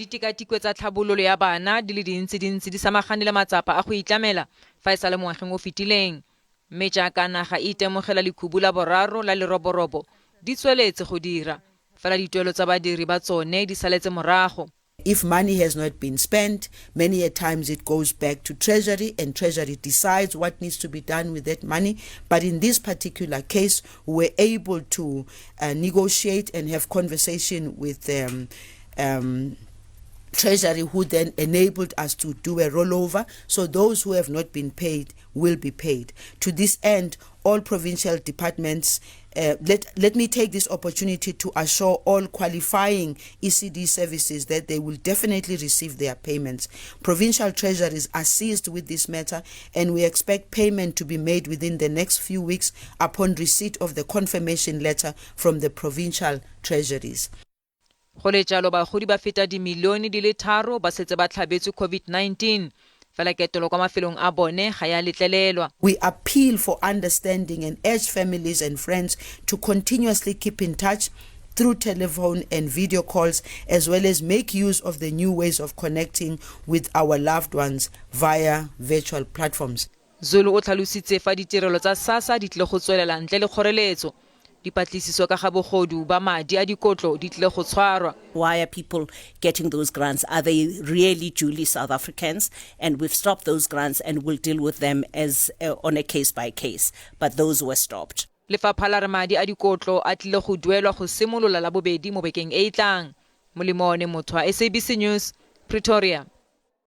Ditikatikwe tsa tlhabololo ya bana di le dintsi di ntse di samagane le matsapa a go itlamela fa e sa le mo ngwageng o fetileng. Mme jaaka naga e itemogela lekhubu la boraro la leroborobo, di tsweletse go dira, fela dituelo tsa badiri ba tsone di saletse morago. If money has not been spent, many a times it goes back to Treasury and Treasury decides what needs to be done with that money. But in this particular case, we were able to negotiate and have conversation with Treasury, who then enabled us to do a rollover. So those who have not been paid will be paid. To this end, all provincial departments, let me take this opportunity to assure all qualifying ECD services that they will definitely receive their payments. Provincial treasuries assist with this matter, and we expect payment to be made within the next few weeks upon receipt of the confirmation letter from the provincial treasuries. Go le jalo, bagodi ba feta dimilione di le 3 ba setse ba tlhabetswe COVID-19, fela ketelo kwa mafelong a bone ga ya letlelelwa. We appeal for understanding and urge families and friends to continuously keep in touch through telephone and video calls, as well as make use of the new ways of connecting with our loved ones via virtual platforms. Zulu o tlhalositse fa ditirelo tsa SASSA di tlile go tswelela ntle le kgoreletso. Dipatlisiso ka ga bogodu ba madi a dikotlo di tlile go tshwarwa. Why are people getting those grants? Are they really duly South Africans? And we've stopped those grants and we'll deal with them as on a case by case. But those were stopped. Lefapha la re madi a dikotlo a tlile go duelwa go simolola la bobedi mo bekeng e e tlang. Molemo Motho, SABC News, Pretoria.